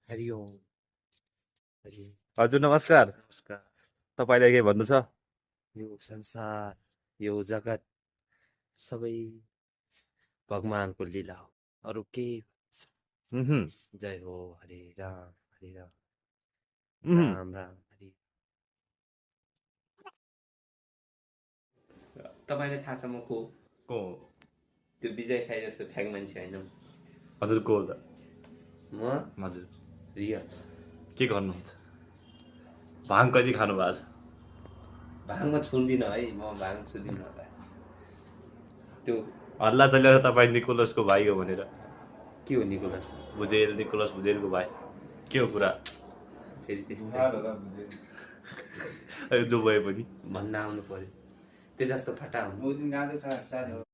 हरिओम हरि हजुर नमस्कार। नमस्कार। तपाईँलाई के भन्नु छ? यो संसार, यो जगत सबै भगवानको लीला हो, अरू केही उहुँ, जय हो हरे राम हरे राम उहुँ। राम राम हरे। तपाईँलाई थाहा छ म को? को? त्यो विजय साई जस्तो फ्याङ मान्छे होइन हजुर को त? म। हजुर रियल के गर्नुहुन्छ? भाङ कति खानु भएको छ? भाङमा छुन्दिनँ है, म भाङ छुँदिनँ होला। त्यो हल्ला चलेको छ तपाईँ निकोलसको भाइ हो भनेर। के हो निकोलस? निकोलस भुजेलको भाइ। के हो कुरा? फेरि त्यस्तै जो भए पनि भन्न आउनु पर्यो, त्यो जस्तो फटा हुनु।